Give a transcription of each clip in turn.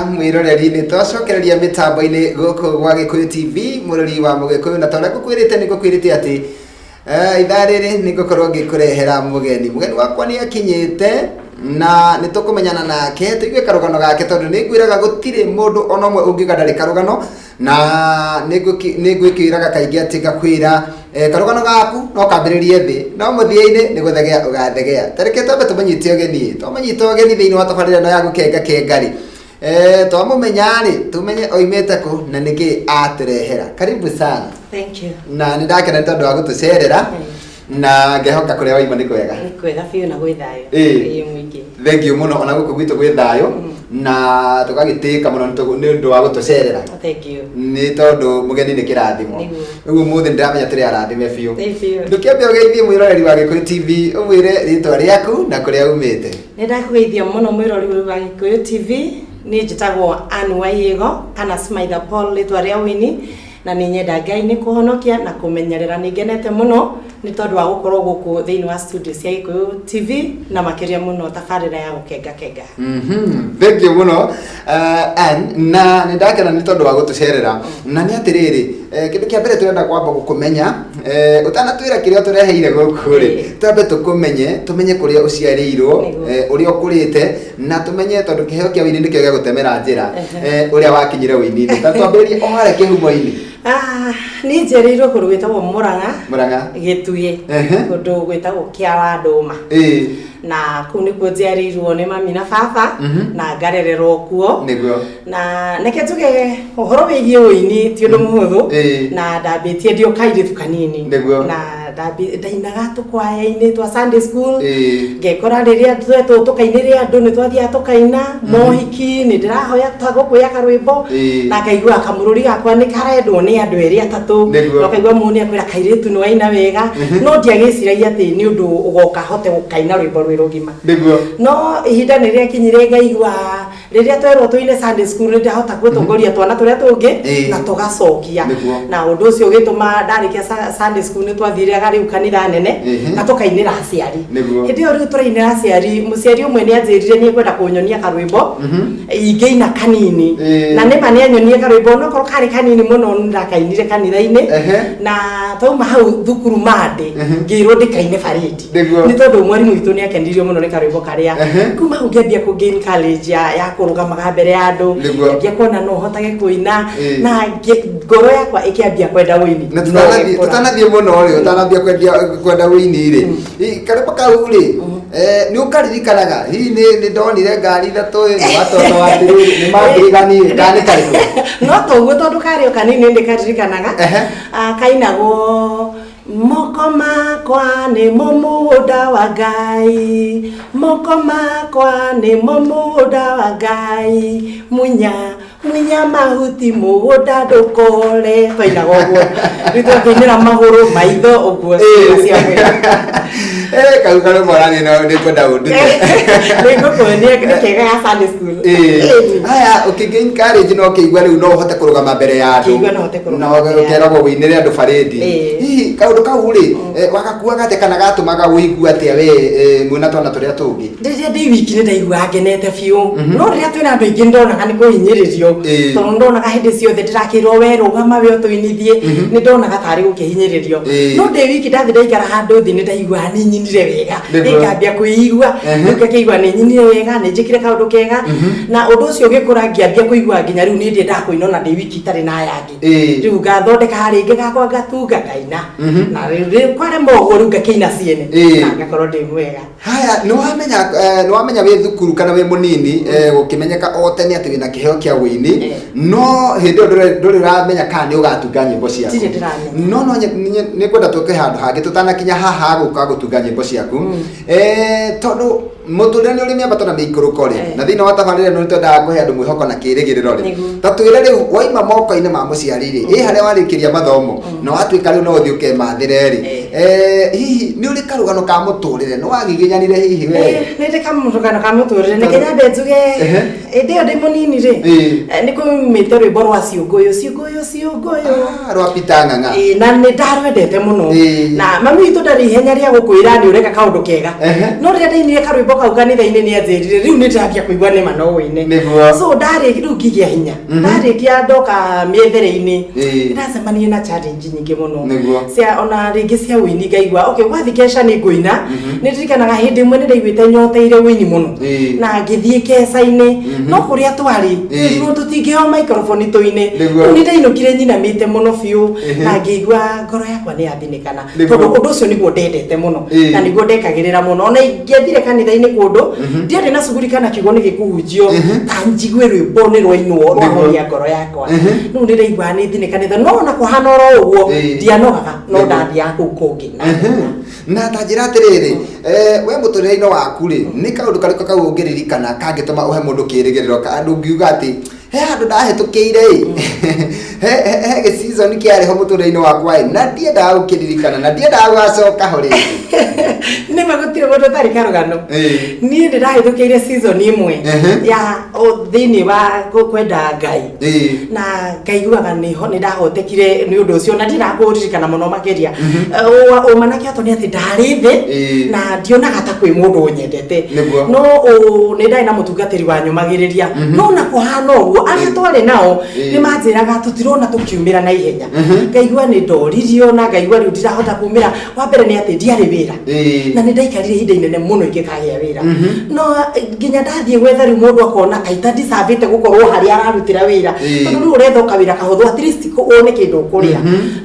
Mwĩroreri, nĩ twacokereria mĩtambo-inĩ gũkũ gwa Gĩkũyũ TV, mũrori wa Mũgĩkũyũ, na torĩa ngũkwĩrĩte, nĩ ngũkwĩrĩte atĩ ithaa rĩrĩ nĩ ngũkorwo ngĩkũrehera mũgeni. Mũgeni wakwa nĩ akinyĩte na nĩ tũkũmenyana nake, tũigue karũgano gake, tondũ nĩ ngwĩraga gũtirĩ mũndũ ona ũmwe ũngiuga ndarĩ karũgano, na nĩ ngwĩkĩraga kaingĩ atĩ ngakwĩra karũgano gaku no kambĩrĩrie thĩ, no mũthia-inĩ nĩ gũthegea ũgathegea. Ta reke twambe tũmũnyite ũgeni. Twamũnyita ũgeni thĩinĩ wa tabarĩra ĩno ya Gũkenga Kenga rĩ, twamũmenya rĩ, tũmenye oimĩte kũ na nĩkĩ atũrehera. Karibu sana. Thank you. Na nĩ ndakena nĩ tondũ wa gũtũcerera, na ngehoka kũrĩa waima nĩ kwega. Nĩ kwega biũ na gwĩ thayũ. Ĩĩ. Ĩĩ, mũingĩ. Thank you mũno, ona gũkũ gwitũ gwĩ thayũ na tũgagĩtĩka mũno nĩ ũndũ wa gũtũcerera. Thank you. Nĩ tondũ mũgeni nĩ kĩrathimo. Nĩguo. Ũguo mũthĩ ndĩramenya tũrĩ arathime biũ. Ĩĩ, biũ. Ndũkĩambe ũgeithie mwĩroreri wa Gĩkũyũ TV, ũmwĩre rĩtwa rĩaku na kũrĩa umĩte. Nĩ ndakũgeithia mũno mwĩrori ũyũ wa Gĩkũyũ TV. Niĩ njĩtagwo Ann Waiĩgo kana Smaitha Paul rĩtwa rĩa ũini, na nĩ nyenda Ngai nĩ kũhonokia na kũmenyerera. Nĩ ngenete mũno nĩ tondũ wa gũkorwo gũkũ thĩinĩ wa studio cia Gĩkũyũ TV, na makĩria mũno tabarĩra ya Gũkenga Kenga. Thank you mũno, Ann, na nĩ ndakena nĩ tondũ wa gũtũcerera. Na nĩ atĩrĩrĩ, kĩndũ kĩa mbere tũrenda kwamba gũkũmenya, ũtanatwĩra kĩrĩa ũtũreheire gũkũ rĩ, twambe tũkũmenye, tũmenye kũrĩa ũciarĩirwo, ũrĩa ũkũrĩte, na tũmenye, tondũ kĩheo kĩa ũini nĩkĩo gĩagũtemera njĩra, ũrĩa wakinyire ũini-inĩ. Ta twambĩrĩrie o harĩa kĩhumo-inĩ. Ah, niĩ njiarĩirwo kũndũ gwĩtagwo Mũrang'a, Mũrang'a. Gĩtugĩ, kũndũ gwĩtagwo Kĩawa Ndũma, na kũu nĩkuo njiarĩirwo nĩ mami na baba, na ngarererwo kuo. Na reke njuge ũhoro wĩgiĩ ũini ti ũndũ mũhũthũ, na ndambĩtie ndĩ o kairĩtu kanini, na ndainaga tũkwaya-inĩ twa Sunday school, ngekora rĩrĩa twetwo tũkainĩre andũ nĩ twathiaga tũkaina mohiki, nĩ ndĩrahoya tagũkũya karwĩmbo, na ngaigua kamũrũri gakwa nĩ karendwo nĩ andũ erĩ atatũ, na ũkaigua mũndũ nĩ akwĩra kairĩtu nĩ waina wega, no ndiagĩciragia atĩ nĩ ũndũ ũgoka hote gũkaina rwĩmbo rwĩ rũgima. No ihinda nĩ rĩakinyire ngaigua rĩrĩa twerwo tũine Sunday school nĩ ndahota gũtongoria twana tũrĩa tũngĩ na tũgacokia, na ũndũ ũcio ũgĩtũma ndarĩkia Sunday school nĩ twathiraga rĩu kanitha nene na tũkainĩra aciari. Hĩndĩ ĩyo rĩu tũrainĩra aciari, mũciari ũmwe nĩ anjĩrire nĩ ekwenda kũnyonia karwĩmbo ingĩina kanini, na nĩma nĩ anyonie karwĩmbo, onokorwo karĩ kanini mũno nĩ ndakainire kanitha-inĩ. Na twauma hau thukuru Monday, ngĩrwo ndĩkaine parade, nĩ tondũ mwarimũ witũ nĩ akenirio mũno nĩ karwĩmbo karĩa. Kuma hau ngĩambia kũ gain courage ya kũrũgamaga mbere ya andũ, ngĩambia kuona no hotage kũina, na ngoro yakwa ĩkĩambia kwenda ũini. Na tũtanathiĩ mũno rĩ, ũtanambia kwenda ũini rĩ, karwĩmbo kau rĩ, nĩ ũkaririkanaga? Hihi nĩ ndonire ngari ithatũ ĩ, nĩ watoto atĩrĩrĩ, nĩ mangirigani ĩ, kana nĩ karĩkũ? No toguo, tondũ karĩ o kanini nĩ karirikanaga. Ah, kainagwo, "Moko makwa nĩmo mũgũnda wa Ngai, moko makwa nĩmo mũgũnda wa Ngai, munya munya mahuti mũgũnda ndũkore." Twainaga ũguo, rĩu twakĩinĩra magũrũ, maitho, ũguo, ciĩga cia mwĩrĩ. Kau karwĩmbo naniĩ no nĩngwenda ũndute. Nĩngũkuonia, nĩ kega ga Sunday school. Haya, ũkĩgain courage na ũkĩigua rĩu no ũhote kũrũgama mbere ya andũ, Ngĩigua no hote kũrũgama na mbere ya ũkeragwo ũinĩre andũ parade, hihi kaũndũ kau rĩ, wagakuaga atĩa, kana gatũmaga ũigue atĩa we, mwĩna twana tũrĩa tũngĩ? Rĩrĩa ndĩ wiki nĩ ndaiguaga ngenete biũ, no rĩrĩa twĩna andũ aingĩ nĩ ndonaga nĩ kũhinyĩrĩrio, tondũ nĩ ndonaga hĩndĩ ciothe ndĩrakĩrwo, "We rũgama, we ũtũinithie." Nĩ ndonaga tarĩ gũkĩhinyĩrĩrio. No ndĩ wiki ndathiĩ ndaikara handũ thĩ nĩ ndaiguaga nĩ nyinire wega. Ngambia kwĩigua, rĩu ngakĩigua nĩ nyinire wega, nĩ njĩkire kaũndũ kega, na ũndũ ũcio ũgĩkũra ngĩambia kũigua nginya rĩu nĩ ndiendaga kũina ona ndĩ wiki itarĩ na aya angĩ. Rĩu ngathondeka rĩngĩ gakwa ngatunga ngaina, na rĩu kwarema ũguo rĩu ngakĩina ciene, na ngakorwo ndĩ mwega. Haya, nĩ wamenya wĩ thukuru kana wĩ mũnini, gũkĩmenyeka o tene atĩ wĩna kĩheo kĩa ũini, no hĩndĩ ĩyo ndũrĩ ũramenya kana nĩ ũgatunga nyĩmbo ciaku? Ndirĩ ndĩramenya. No nĩ ngwenda tũke handũ hangĩ tũtanakinya haha gũka gũtunga nyĩmbo ciaku, tondũ mũtũrĩre nĩ ũrĩ mĩambato na mĩikũrũko rĩ, na thĩinĩ wa tabarĩra ĩno nĩ twendaga kũhe andũ mwĩhoko na kĩĩrĩgĩrĩro rĩ. Ta twĩre rĩu, waima moko-inĩ ma mũciari rĩ, ĩ harĩa warĩkĩria mathomo na watuĩka rĩu no ũthiĩ ũkemathĩre rĩ, hihi nĩ ũrĩ karũgano ka mũtũrĩre nĩ wagiginyanire hihi we? Nĩ ndĩ kamũrũgano ka mũtũrĩre. Nĩ nyambe njuge, hĩndĩ ĩyo ndĩ mũnini rĩ, nĩ kwaumĩte rwĩmbo rwa "Ciũngũyũ Ciũngũyũ Ciũngũyũ". Ah, rwa Peter Ng'ang'a. Ĩĩ, na nĩ ndarwendete mũno, na mami witũ ndarĩ ihenya rĩa gũkwĩra nĩ ũreka kaũndũ kega, no rĩrĩa ndainire karwĩmbo Ndoka hau kanitha-inĩ nĩ anjĩrire rĩu nĩ ndĩrambia kũigua nĩma no wĩine. So ndarĩ rĩu ngĩgĩa hinya. Ndarĩkia ndoka mĩethere-inĩ, ndacemanirie na challenge nyingĩ mũno. Cia ona rĩngĩ cia ũini ngaigua okay wathiĩ keca nĩ ngũina. Nĩ ndirikanaga hĩndĩ ĩmwe nĩ ndaiguĩte nyoteire ũini mũno. Na ngĩthiĩ keca-inĩ, no kũrĩa twarĩ twerirwo tũtingĩheo microphone tũine. Rĩu nĩ ndainũkire nyinamĩte mũno biũ na ngĩigua ngoro yakwa nĩ yathinĩkana. Tondũ ũndũ ũcio nĩguo ndendete mũno na nĩguo ndekagĩrĩra mũno. Ona ingĩathire kanitha-inĩ kũndũ ndiarĩ na cuguri kana kiugo nĩ gĩkũhunjio ta njigue rwĩmbo nĩ rwainwo rwahoria ngoro yakwa. Rĩu nĩ ndaiguaga nĩ thinĩkanĩte, no ona kũhana oro ũguo ndianogaga, no ndathiaga kũu kũngĩ na ngaina. Na ta njĩra atĩrĩrĩ, we mũtũrĩre-inĩ waku rĩ, nĩ kaũndũ karĩkũ kau ũngĩririkana kangĩtũma ũhe mũndũ kĩrĩgĩrĩro, andũ ũngiuga atĩ he handũ ndahĩtũkĩire ĩ, he gĩ season kĩarĩ ho mũtũrĩre-inĩ wakwa ĩ, na ndiendaga gũkĩririkana na ndiendaga gũgacoka ho rĩngĩ. Nĩ ma gũtirĩ mũndũ ũtarĩ karũgano. Niĩ nĩ ndahĩtũkĩire season ĩmwe ya thĩinĩ wa kwenda Ngai. Na ngaiguaga nĩ ndahotekire nĩ ũndũ ũcio na ndiendaga kũũririkana mũno makĩria. Ũma na kĩhoto nĩ atĩ ndarĩ thĩ na ndionaga ta kwĩ mũndũ ũnyendete. No nĩ ndarĩ na mũtungatĩri wanyũmagĩrĩria. No na kũhana ũguo arĩa twarĩ nao nĩ manjĩraga tũtirona tũkiumĩra na ihenya. Ngaigua nĩ ndoririo na ngaigua rĩu ndirahota kumĩra. Wa mbere nĩ atĩ ndiarĩ wĩra. Na nĩ ndaikarire ihinda inene mũno ingĩkagĩa wĩra. No nginya ndathiĩ gwetha rĩu mũndũ akona ta itadicavĩte gũkorwo harĩa ararutĩra wĩra. Tondũ rĩu ũretha o kawĩra kahũthũ at least wone kĩndũ ũkũrĩa.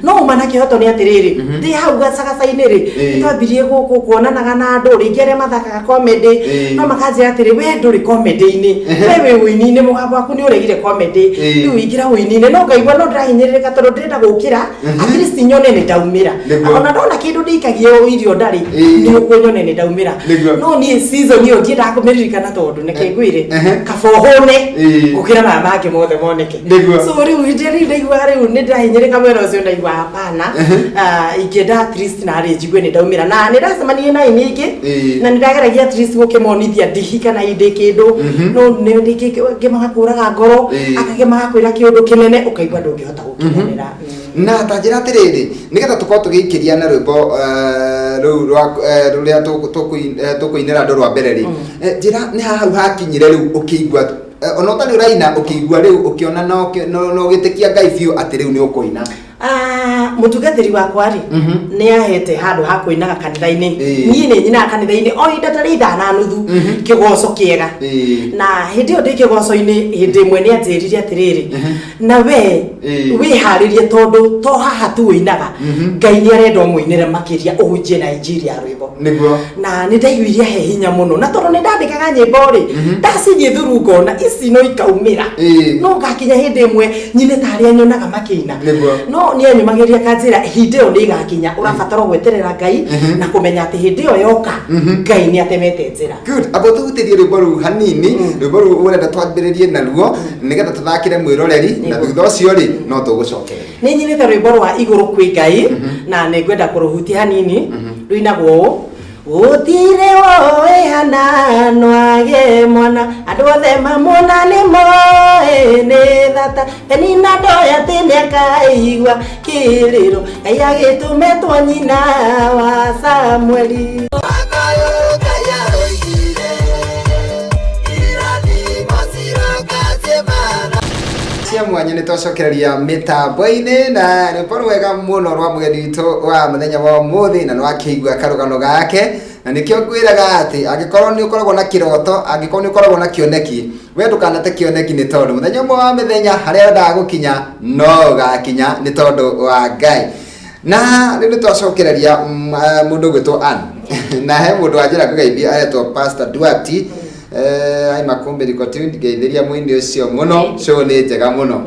No ũma na kĩhoto nĩ atĩrĩrĩ, ndĩ hau gacagaca-inĩ rĩ, nĩ twambirie kuonanaga na andũ rĩngĩ arĩa mathakaga comedy, no makanjĩra atĩrĩ, we ndũrĩ comedy-inĩ, we wĩ ũini-inĩ, mũgambo waku nĩ ũregire comedy, rĩu ingĩra ũini-inĩ. No ngaigua no ndĩrahinyĩrĩrĩka tondũ ndĩrenda gũkĩra, at least nyone nĩ ndaumĩra. Ona ndona kĩndũ ndĩikagia irio ndarĩ, nĩ ũguo nyone nĩ ndaumĩra. No niĩ season ĩyo ndiendaga kũmĩririkana tondũ nĩkĩ ngwĩre, kaba ũhũne gũkĩra maya mangĩ mothe moneke. So rĩu hĩndĩ ĩrĩa ndaigua rĩu nĩ ndĩrahinyĩrĩka mwena ũcio ndaigua hapana, ingĩenda at least narĩ njigue nĩ ndaumĩra. Na nĩ ndacemanirie na aini aingĩ, na nĩ ndageragia at least gũkĩmonithia ndihi kana ndĩ kĩndũ, no rĩngĩ magakũraga ngoro, akagĩa magakwĩra kĩũndũ kĩnene ũkaigua ndũngĩhota gũkinyanĩra. Na ta njĩra atĩrĩrĩ, nĩgetha tũkorwo tũgĩikĩria na rwĩmbo rũu rwa rũrĩa tũkũinĩra andũ rwa mbere rĩ, njĩra nĩ ha hau hakinyire rĩu ũkĩigua ona ũtarĩ ũraina, ũkĩigua rĩu ũkĩona na ũgĩtĩkia Ngai biũ atĩ rĩu nĩ ũkũina? Mũtungatĩri wakwa rĩ, nĩ ahete handũ ha kũinaga kanitha-inĩ. Niĩ nĩ nyinaga kanitha-inĩ o ihinda ta rĩa ithaa na nuthu, kĩgoco kĩega. Na hĩndĩ ĩyo ndĩ kĩgoco-inĩ, hĩndĩ ĩmwe nĩ anjĩrire atĩrĩrĩ, na we wĩharĩrie tondũ to haha tu ũinaga, Ngai nĩ arenda ũmũinĩre makĩria, ũhunjie na injiri ya rwĩmbo. Na nĩ ndaiguire he hinya mũno, na tondũ nĩ ndandĩkaga nyĩmbo rĩ, ndacithiĩ thuru ngona ici no ikaumĩra. No ngakinya hĩndĩ ĩmwe nyine ta arĩa nyonaga makĩina. No nĩ anyũmagĩrĩria kanjĩra hĩndĩ ĩyo nĩ ĩgakinya, ũrabatara gweterera Ngai na kũmenya atĩ hĩndĩ ĩyo yoka Ngai nĩ atemete njĩra. Good. Amba tũhutĩrie rwĩmbo rũu hanini, rwĩmbo rũu ũrenda twambĩrĩrie naruo nĩgetha tũthakĩre mwĩroreri, na thutha ũcio rĩ no tũgũcokereria. Nĩ nyinĩte rwĩmbo rwa igũrũ kwĩ Ngai na nĩ ngwenda kũrũhutia hanini. Rũinagwo ũũ: gũtirĩ woĩ hana no agĩe mwana, andũ othe mamuona nĩ moĩ nĩ thata, Penina ndoĩ atĩ nĩ akaigua kĩrĩro, Ngai agĩtũmetwo nyina wa Samueli. Cia mwanya nĩ twacokereria mĩtambo-inĩ na rwĩmbo rwega mũno rwa mũgeni witũ wa mũthenya wa ũmũthĩ, na nĩwakĩigua karũgano gake, na nĩkĩo ngwĩraga atĩ angĩkorwo nĩ ũkoragwo na kĩroto, angĩkorwo nĩ ũkoragwo na kĩoneki, we ndũkanate kĩoneki, nĩ tondũ mũthenya ũmwe wa mĩthenya harĩa wendaga gũkinya no ũgakinya nĩ tondũ wa Ngai. Na rĩu nĩ twacokereria mũndũ ũgwĩtwo Ann, na he mũndũ wanjĩra ngũgeithie aretwo Pastor Duarte, aima kũmbĩriko tu, ngeithĩria mũini ũcio mũno, show nĩ njega mũno.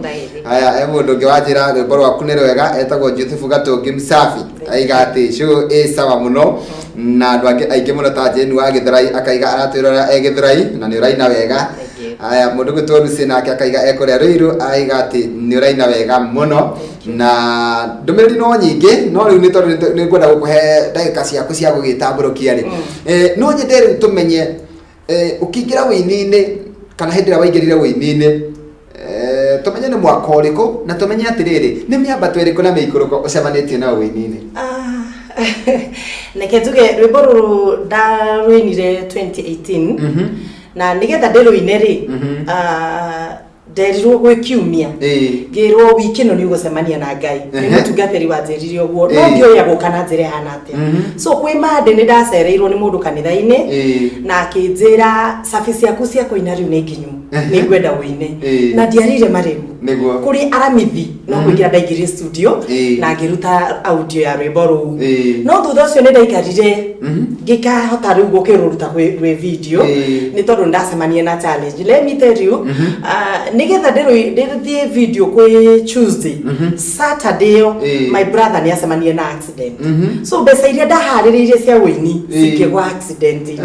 Haya, he mũndũ ũngĩ wanjĩra rwĩmbo rwaku nĩ rwega, etagwo Joseph Gatũngi Msafi, aiga atĩ show ĩ sawa mũno. Na andũ angĩ aingĩ mũno ta Jane wa Gĩthũrai akaiga aratwĩrora e Gĩthũrai na nĩ ũraina wega. Haya, mũndũ gwĩtwo Lucy nake akaiga e kũrĩa Ruiru, aiga atĩ nĩ ũraina wega mũno. Na ndũmĩrĩri no nyingĩ, no rĩu nĩ tondũ nĩ ngwenda gũkũhe ndagĩka ciaku cia gũgĩtambũrũkia rĩ, no nyende rĩu tũmenye ũkĩingĩra ũini-inĩ kana hĩndĩ ĩrĩa waingĩrire ũini-inĩ, tũmenye nĩ mwaka ũrĩkũ, na tũmenye atĩrĩrĩ nĩ mĩambato ĩrĩkũ na mĩikũrũko ũcemanĩtie nayo ũini-inĩ. Reke njuge rwĩmbo rũrũ ndarũinire 2018 na nĩgetha ndĩrũine rĩ, nderirwo gwĩ kiumia, ngĩrwo wiki ĩno nĩ ũgũcemania na Ngai. Nĩ mũtungatĩri wanjĩrire ũguo, no ndioĩ agũka na njĩra ĩhana atĩa. So kwĩ Monday nĩ ndacereirwo nĩ mũndũ kanitha-inĩ na akĩnjĩra, "Cabi ciaku cia kũina rĩu nĩ nginyu, nĩ ngwenda ũine." Na ndiarĩire marĩgu. Kũrĩ Aramithi no kũingĩra ndaingĩrire studio na ngĩruta audio ya rwĩmbo rũu. No thutha ũcio nĩ ndaikarire ngĩkahota rĩu gũkĩrũruta rwĩ video, nĩ tondũ nĩ ndacemania na challenge. Let me tell you, nĩgetha ndĩthiĩ video kwĩ Tuesday, Saturday ĩyo my brother nĩ acemania na accident. So mbeca iria ndaharĩrĩirie cia ũini cikĩgwa accident-inĩ.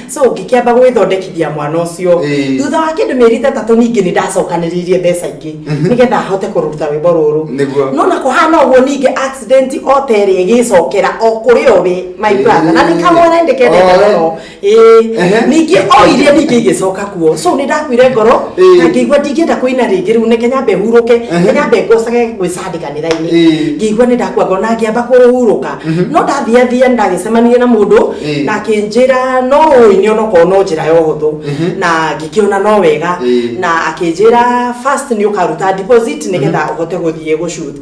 So ngĩkĩamba gwĩthondekithia mwana ũcio. Thutha wa kĩndũ mĩeri 3 ningĩ nĩ ndacokanĩrĩirie mbeca ingĩ nĩgetha hote kũruta rwĩmbo rũrũ. No na kũhana ũguo, ningĩ accident o ta ĩrĩa ĩgĩcokera o kũrĩ o we my brother, na nĩ kamwana ndĩkendete mũno. Ĩĩ. Ningĩ o iria ningĩ igĩcoka kuo, so nĩ ndakuire ngoro na ngĩigua ndingĩenda kũina rĩngĩ rĩu, neke nyambe hurũke, nyambe ngocage gwĩ Sunday kanitha-inĩ. Ngĩigua nĩ ndakua ngoro na ngĩamba kũhurũka, no ndathiathia nĩ ndagĩcemanirie na mũndũ na akĩnjĩra no ũine onokorwo no njĩra ya ũhũthũ, na ngĩkĩona no wega. Na akĩnjĩra first nĩ ũkaruta deposit nĩgetha ũhote gũthiĩ gũshoot.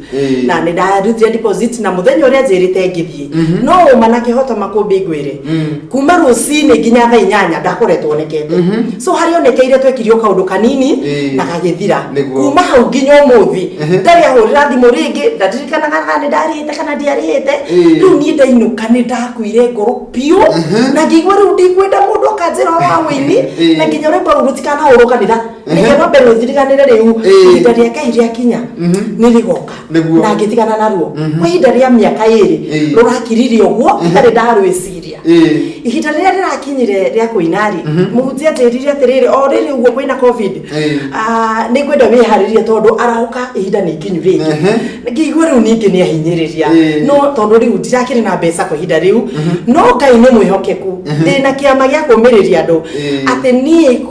Na nĩ ndarutire deposit, na mũthenya ũrĩa njĩrĩte ngĩthiĩ, no ũma na kĩhoto makũmbĩ ngwĩre, kuma rũcinĩ nginya thaa 8 ndakoretwo onekete. So harĩa onekeire twekirio kaũndũ kanini na gagĩthira. Kuma hau nginya ũmũthĩ ndarĩ ahũrĩra thimũ rĩngĩ, ndaririkanaga kana nĩ ndarĩhĩte kana ndiarĩhĩte. Rĩu niĩ ndainũka nĩ ndakuire ngoro biũ na ngĩigua rĩu ndikwenda mũndũ akanjĩra ũhoro wa wĩini, na nginya rwĩmbo rũu rũtikanahũrwo kanitha, nĩgetha rwambe rwĩthiriganĩre rĩu. Ihinda rĩa Ngai rĩakinya nĩ rĩgoka. Na ngĩtigana naruo kwa ihinda rĩa mĩaka 2. Rũrakirire ũguo itarĩ ndarwĩciria. Ihinda rĩrĩa rĩrakinyire rĩa kũina rĩ, mũhunjia anjĩrire atĩrĩrĩ, o rĩrĩ ũguo kwĩna COVID, nĩ ngwenda wĩharĩrie tondũ arahũka ihinda nĩ ikinyu rĩngĩ. Ngĩigua rĩu ningĩ nĩ ahinyĩrĩria, no tondũ rĩu ndirakĩrĩ na mbeca kwa ihinda rĩu, no Ngai nĩ mwĩhokeku, ndĩna kĩama gĩa kũmĩrĩria andũ atĩ niĩ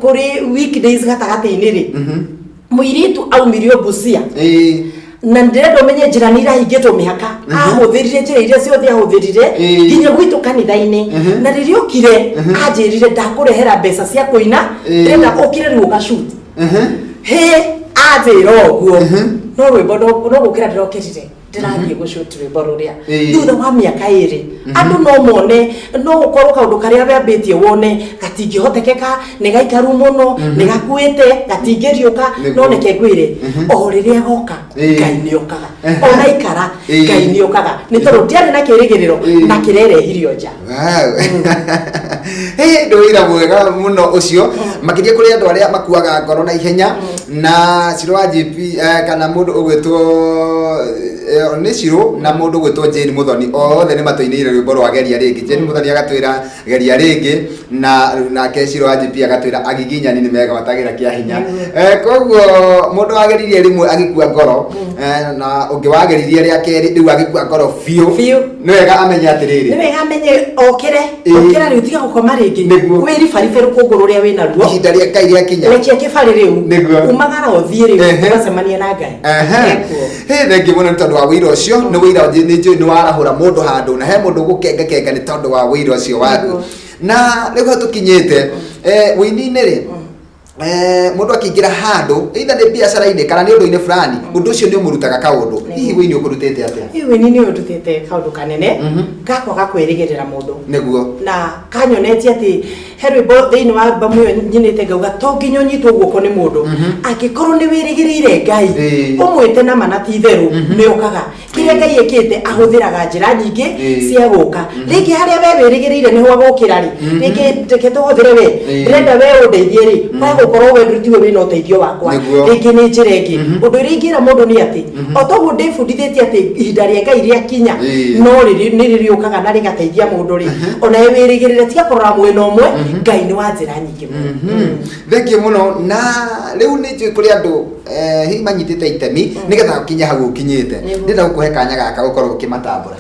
kũrĩ weekdays gatagatĩ-inĩ rĩ, mũirĩtu aumirio Busia, na ndĩrenda ũmenye njĩra nĩ irahingĩtwo mĩhaka, ahũthĩrire njĩra iria ciothe ahũthĩrire nginya gwitũ kanitha-inĩ. Na rĩrĩa okire anjĩrire, "Ndakũrehera mbeca cia kũina, ndĩrenda ũkire rĩu ũgashoot." Hĩ, anjĩra ũguo, no rwĩmbo no gũkĩra ndĩrokĩrire, ndĩrathiĩ gũshoot rwĩmbo rũrĩa thutha wa mĩaka 2. Andũ no mone, no gũkorwo kaũndũ karĩa wambĩtie wone gatingĩhotekeka, nĩ gaikaru mũno, nĩ gakuĩte, gatingĩriũka. No reke ngwĩre, o rĩrĩa goka, Ngai nĩ okaga. Ona ikara, Ngai nĩ okaga, nĩ tondũ ndiarĩ na kĩrĩgĩrĩro na kĩrerehirio nja. Wow. Hey, nĩ wĩra mwega mũno ũcio, makĩria kũrĩ andũ arĩa makuaga ngoro na ihenya. Na Ciro wa GP, kana mũndũ ũgwĩtwo nĩ Ciro na mũndũ ũgwĩtwo Jane Muthoni, othe nĩ matũinĩire rwĩmbo rwa Geria Rĩngĩ. Jane Muthoni agatwĩra Geria Rĩngĩ, na nake Ciro wa GP agatwĩra Agiginyani nĩ megwatagĩra kĩa hinya. Koguo mũndũ wageririe rĩmwe agĩkua ngoro, na ũngĩ wageririe rĩa kerĩ rĩu agĩkua ngoro biũ. Biũ. Nĩ wega amenye atĩrĩrĩ, Nĩ wega amenye okĩre. Okĩra rĩu, tiga gũkoma rĩngĩ. Wĩribaribe rũkũngũ rũrĩa wĩ naruo. Ihinda rĩa Ngai rĩakinya. Rekia kĩbarĩ rĩu. Umagara ũthiĩ rĩu, ũgacemania na Ngai. Ekuo. Hĩ, thengiũ mũno nĩ tondũ wa wĩira ũcio. Nĩ wĩira nĩ njũĩ nĩ warahũra mũndũ handũ, na he mũndũ ũgũkengakenga nĩ tondũ wa wĩira ũcio waku. Na rĩu hau tũkinyĩte, wĩini-inĩ rĩ, mũndũ akĩingĩra handũ, either nĩ biacara-inĩ kana nĩ ũndũ-inĩ fulani, ũndũ ũcio nĩ ũmũrutaga kaũndũ. Hihi wĩini ũkũrutĩte atĩa? Hihi wĩini nĩ ũndutĩte kaũndũ kanene gakwaga kwĩrĩgĩrĩra mũndũ, na kanyonetie atĩ he rwĩmbo thĩinĩ wa albamu ĩyo nyinĩte ngauga to nginya ũnyitwo guoko nĩ mũndũ, angĩkorwo nĩ wĩrĩgĩrĩire Ngai, ũmwĩte na mana ti itherũ nĩ okaga. Kĩrĩa Ngai ĩkĩte, ahũthĩraga njĩra nyingĩ cia gũka. Rĩngĩ harĩa we wĩrĩgĩrĩire nĩho agũkĩra rĩ, rĩngĩ reke tũhũthĩre we, ndĩrenda we ũndeithie rĩ, kwaga gũkorwo we tiwe wĩna ũteithio wakwa, rĩngĩ nĩ njĩra ĩngĩ. Ũndũ ũrĩa ingĩra mũndũ nĩ atĩ o toguo ndĩbundithĩtie atĩ ihinda rĩa Ngai rĩakinya, no nĩ rĩrĩũkaga na rĩgateithia mũndũ rĩ, ona we wĩrĩgĩrĩre, tiga kũrora mwena ũmwe. Ngai nĩ wa njĩra nyingĩ mũno. Thengiũ mũno. Na rĩu nĩ njũĩ kũrĩ andũ, hihi manyitĩte itemi nĩgetha ũkinye hau ũkinyĩte. Ndĩrenda gũkũhe kanya gaka gũkorwo ũkĩmatambũra.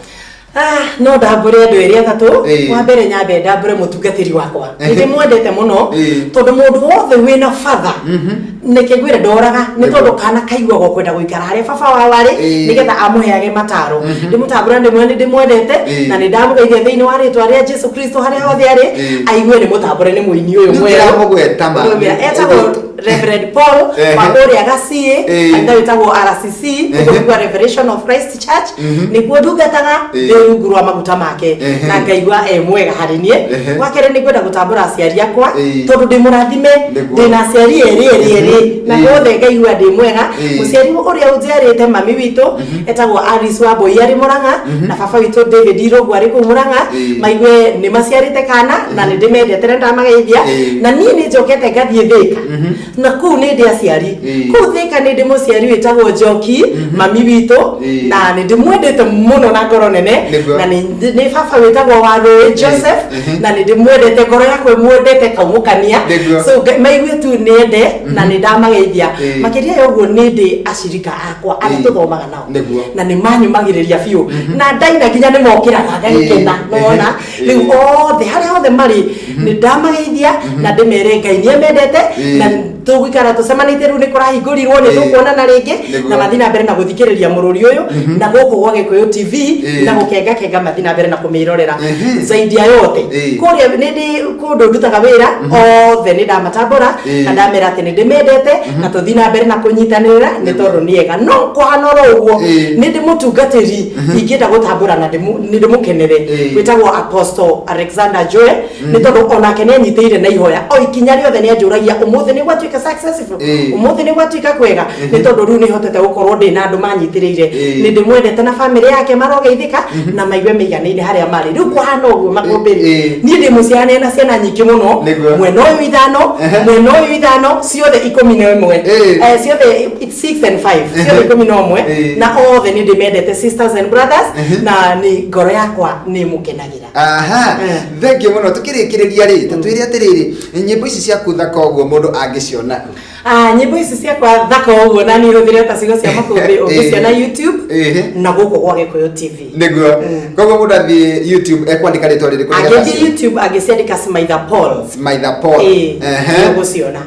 Ah, no ndambũre andũ erĩ atatũ. Ĩĩ. Wa mbere nyambe ndambũre mũtungatĩri wakwa, nĩ ndĩmwendete mũno, Ĩĩ. tondũ mũndũ wothe wĩna batha, nĩkĩ ngwĩre ndoraga nĩ Nĩguo. tondũ kana kaiguagwo kwenda gũikara harĩa baba wao arĩ, Ĩĩ. nĩgetha amũheage mataro. Ndĩmũtambũra, ndĩmwĩre nĩ ndĩmwendete, Ĩĩ. na nĩ ndamũgeithia thĩinĩ wa rĩtwa rĩa Jesu Kristo harĩa hothe arĩ. Ĩĩ. Aigue nĩ mũtambũre nĩ mũini ũyũ Nĩ mwerũ. ndĩramũgweta ma. Ũrũmĩra. Etagwo Reverend Paul wa kũrĩa Gaciĩ, kanitha wĩtagwo RCC, ũguo nĩguo Revelation of Christ Church, nĩkuo ndungataga, ndĩ rungu rwa maguta make, na ngaigua e mwega harĩ niĩ. Wa kerĩ, nĩ ngwenda gũtambũra aciari akwa, tondũ ndĩ mũrathime. Ndĩ na aciari erĩ erĩ erĩ, na othe ngaigua ndĩ mwega. Mũciari ũrĩa ũnjiarĩte, mami witũ etagwo Alice Wambui arĩ Mũrang'a, na baba witũ David Irũngũ arĩ kũu Mũrang'a. Maigue nĩ maciarĩte kana, na nĩ ndĩmendete na ndamageithia. Na niĩ nĩ njokete ngathiĩ Thĩka, na kũu nĩ ndĩ aciari. Kũu Thĩka nĩ ndĩ mũciari wĩtagwo Njoki, mami witũ, na nĩ ndĩmwendete mũno na ngoro nene. Na nĩ baba wĩtagwo Warũĩ Joseph, na nĩ ndĩmwendete, ngoro yakwa ĩmwendete kaumũkania. So maigue tu nĩ ende na nĩ ndamageithia. Makĩria ya ũguo, nĩ ndĩ acirika akwa arĩa tũthomaga nao, na nĩ manyũmagĩrĩria biũ, na ndaina nginya nĩ mokĩraga ngagĩkena. Nona rĩu othe harĩa hothe marĩ, nĩ ndamageithia na ndĩmere Ngai nĩ amendete, na tũgũikara tũcemanĩtie. Rĩu nĩ kũrahingũrirwo, nĩ tũkuonana rĩngĩ, na mathiĩ na mbere na gũthikĩrĩria mũrũri ũyũ na gũkũ gwa Gĩkũyũ TV, na gũkenga kenga, mathiĩ na mbere na kũmĩrorera. Zaidi ya yote, kũrĩa nĩ ndĩ kũndũ ndutaga wĩra, othe nĩ ndamatambũra na ndamera atĩ nĩ ndĩmendete, na tũthiĩ na mbere na kũnyitanĩrĩra, nĩ tondũ nĩ ega. No kũhana oro ũguo, nĩ ndĩ mũtungatĩri ingĩenda gũtambũra na nĩ ndĩmũkenere, wĩtagwo Apostle Alexander Joe, nĩ tondũ onake nĩ anyitĩire na ihoya o ikinya rĩothe. Nĩ anjũragia ũmũthĩ nĩ gwatuĩka successful, ũmũthĩ nĩ gwatuĩka kwega, nĩ tondũ rĩu nĩ hotete gũkorwo ndĩ na andũ manyitĩrĩire. Nĩ ndĩmwendete na famĩlĩ yake marogeithĩka na maigue maiganĩire harĩa marĩ. Rĩu kũhana ũguo, makũmbĩrĩ, niĩ ndĩ mũciarane na ciana nyingĩ mũno. Mwena ũyũ ithano, mwena ũyũ ithano, ciothe 11. Ciothe it's 6 and 5, ciothe 11. Na othe nĩ ndĩmendete, sisters and brothers, na nĩ ngoro yakwa nĩ mũkenagĩra. Aha. Thengiũ mũno. Tũkĩrĩkĩrĩria rĩ, tatwĩre atĩrĩrĩ, nyĩmbo ici ciaku thaka ũguo mũndũ angĩciona kũ? Ah, nyĩmbo ici ciakwa thaka ũguo na niĩ hũthĩre ta ciugo cia makũmbĩ, ũngĩciona YouTube na gũkũ gwa Gĩkũyũ TV. Nĩguo, koguo mũndũ athiĩ YouTube ekwandĩka rĩtwa rĩrĩkũ nĩgetha Angĩthiĩ acione? YouTube, angĩciandĩka Smaitha Paul. Smaitha Paul. Ĩĩ, nĩũgũciona.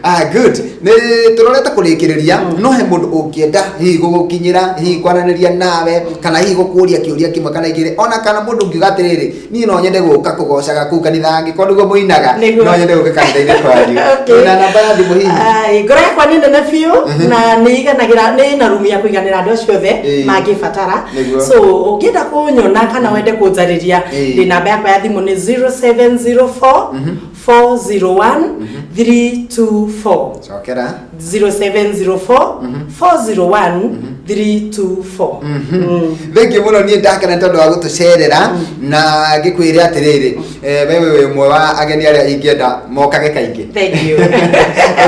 Ah, good. Nĩ tũrorete kũrĩkĩrĩria, no he mũndũ ũngĩenda hihi gũgũkinyĩra, hihi kwaranĩria nawe, kana hihi gũkũria kĩũria kĩmwe kana igĩrĩ, ona kana mũndũ ũngiuga atĩrĩrĩ, niĩ no nyende gũka kũgocaga kũu kanitha, angĩkorwo nĩguo mũinaga, no nyende gũka kanitha-inĩ kwanyu. Na namba ya thimũ hihi? Ai, ngoro yakwa nĩ nene biũ, na nĩ iganagĩra, nĩ na rumu ya kũiganĩra andũ acio othe mangĩbatara. So ũngĩenda kũnyona kana wende kũnjarĩria, ndĩ namba yakwa ya thimũ nĩ 0704 401 324. Cokera. 0704 401 324. Thengiũ mũno, niĩ ndakena nĩ tondũ wa gũtũcerera, na ngĩkwĩre atĩrĩrĩ, we wĩ ũmwe wa ageni arĩa ingĩenda mokage kaingĩ. Thank you. Wĩ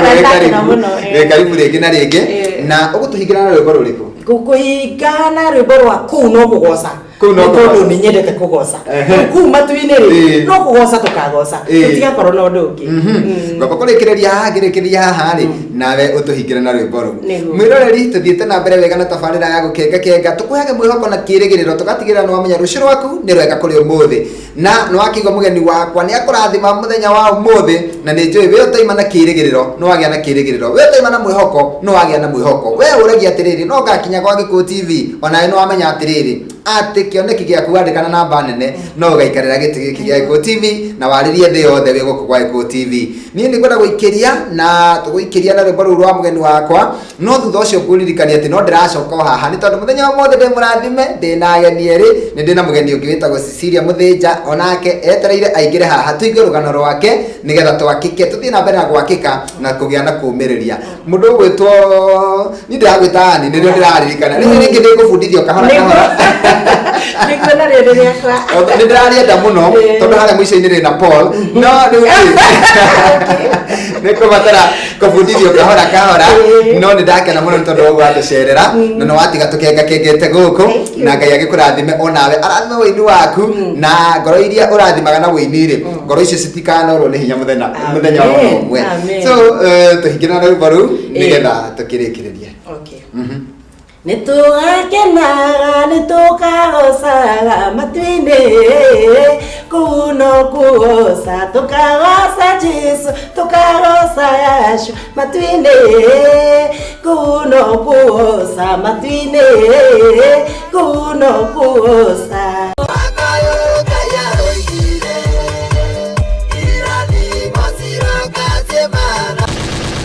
Ndakena karibu. mũno, Wĩ karibu rĩngĩ na rĩngĩ. Na ũgũtũhingĩra na rwĩmbo rũrĩkũ? Ngũkũhinga na rwĩmbo rwa kũu no kũgoca. Kũu no Nĩ tondũ kũgoca. nĩ nyendete kũgoca. Kũu matu-inĩ rĩ, no kũgoca tũkagoca, tũtigakorwo na ũndũ ũngĩ. Ngwamba kũrĩkĩrĩria haha, ngĩrĩkĩrĩria haha rĩ, nawe ũtũhingĩre na rwĩmbo rũu. Nĩguo. Mwĩroreri, tũthiĩte na mbere wega na tabarĩra ya gũkenga kenga, tũkũheage mwĩhoko na kĩrĩgĩrĩro, tũgatigĩrĩra nĩ wamenya rũciũ rwaku nĩ rwega kũrĩ ũmũthĩ, na nĩ wakĩigua mũgeni wakwa nĩ akũrathima mũthenya wa ũmũthĩ, na nĩ njũĩ we ũtaima na kĩrĩgĩrĩro nĩ wagĩa na kĩrĩgĩrĩro, we ũtaima na mwĩhoko nĩ wagĩa na mwĩhoko, we ũragia atĩrĩrĩ, no ngakinya gwa Gĩkũyũ TV, onawe nĩ wamenya atĩrĩrĩ, atĩ kĩoneki gĩaku wandĩka na namba nene, no ũgaikarĩra gĩtĩ gĩkĩ gĩa Gĩkũyũ TV na warĩrie thĩ yothe wĩ gũkũ gwa Gĩkũyũ TV. Niĩ nĩ ngwenda gũikĩria na tũgũikĩria na rwĩmbo rũu rwa mũgeni wakwa, no thutha ũcio ngũririkania atĩ no ndĩracoka o haha, nĩ tondũ mũthenya wa ũmũthĩ ndĩ mũrathime, ndĩ na ageni erĩ. Nĩ ndĩ na mũgeni ũngĩ wĩtagwo Cecilia Mũthĩnja, onake etereire aingĩre haha tũigue rũgano rwake, nĩgetha twakĩke, tũthiĩ na mbere na gwakĩka na kũgĩa na kũmĩrĩria. Mũndũ ũgwĩtwo, niĩ ndĩragwĩta Ani, nĩrĩo ndĩraririkana, rĩu rĩngĩ nĩ ngũbundithio kahora kahora. Nĩguo, na rĩrĩ rĩakwa. Nĩ ndĩrarĩenda mũno, tondũ harĩa mũico-inĩ rĩ na Paul, no rĩu nĩ kũbatara kũbundithio kahora kahora. No nĩ ndakena mũno nĩ tondũ wa ũguo watũcerera, na nĩ watiga tũkengakengete gũkũ. Thank you. Na Ngai agĩkũrathime, onawe arathime wĩini waku, na ngoro iria ũrathimaga na wĩini rĩ, ngoro icio citikanorwo nĩ hinya mũthenya mũthenya o Amen. ũmwe. Amen. So tũhingĩre na rwĩmbo rũu nĩgetha tũkĩrĩkĩrĩrie. Okay. Nĩ tũgakenaga, nĩ tũkagocaga matu-inĩ, kũu no kũgoca tũkagoca Jesu, tũkagoca Yahshua matu-inĩ, kũu no kũgoca matu-inĩ, kũu no kũgoca.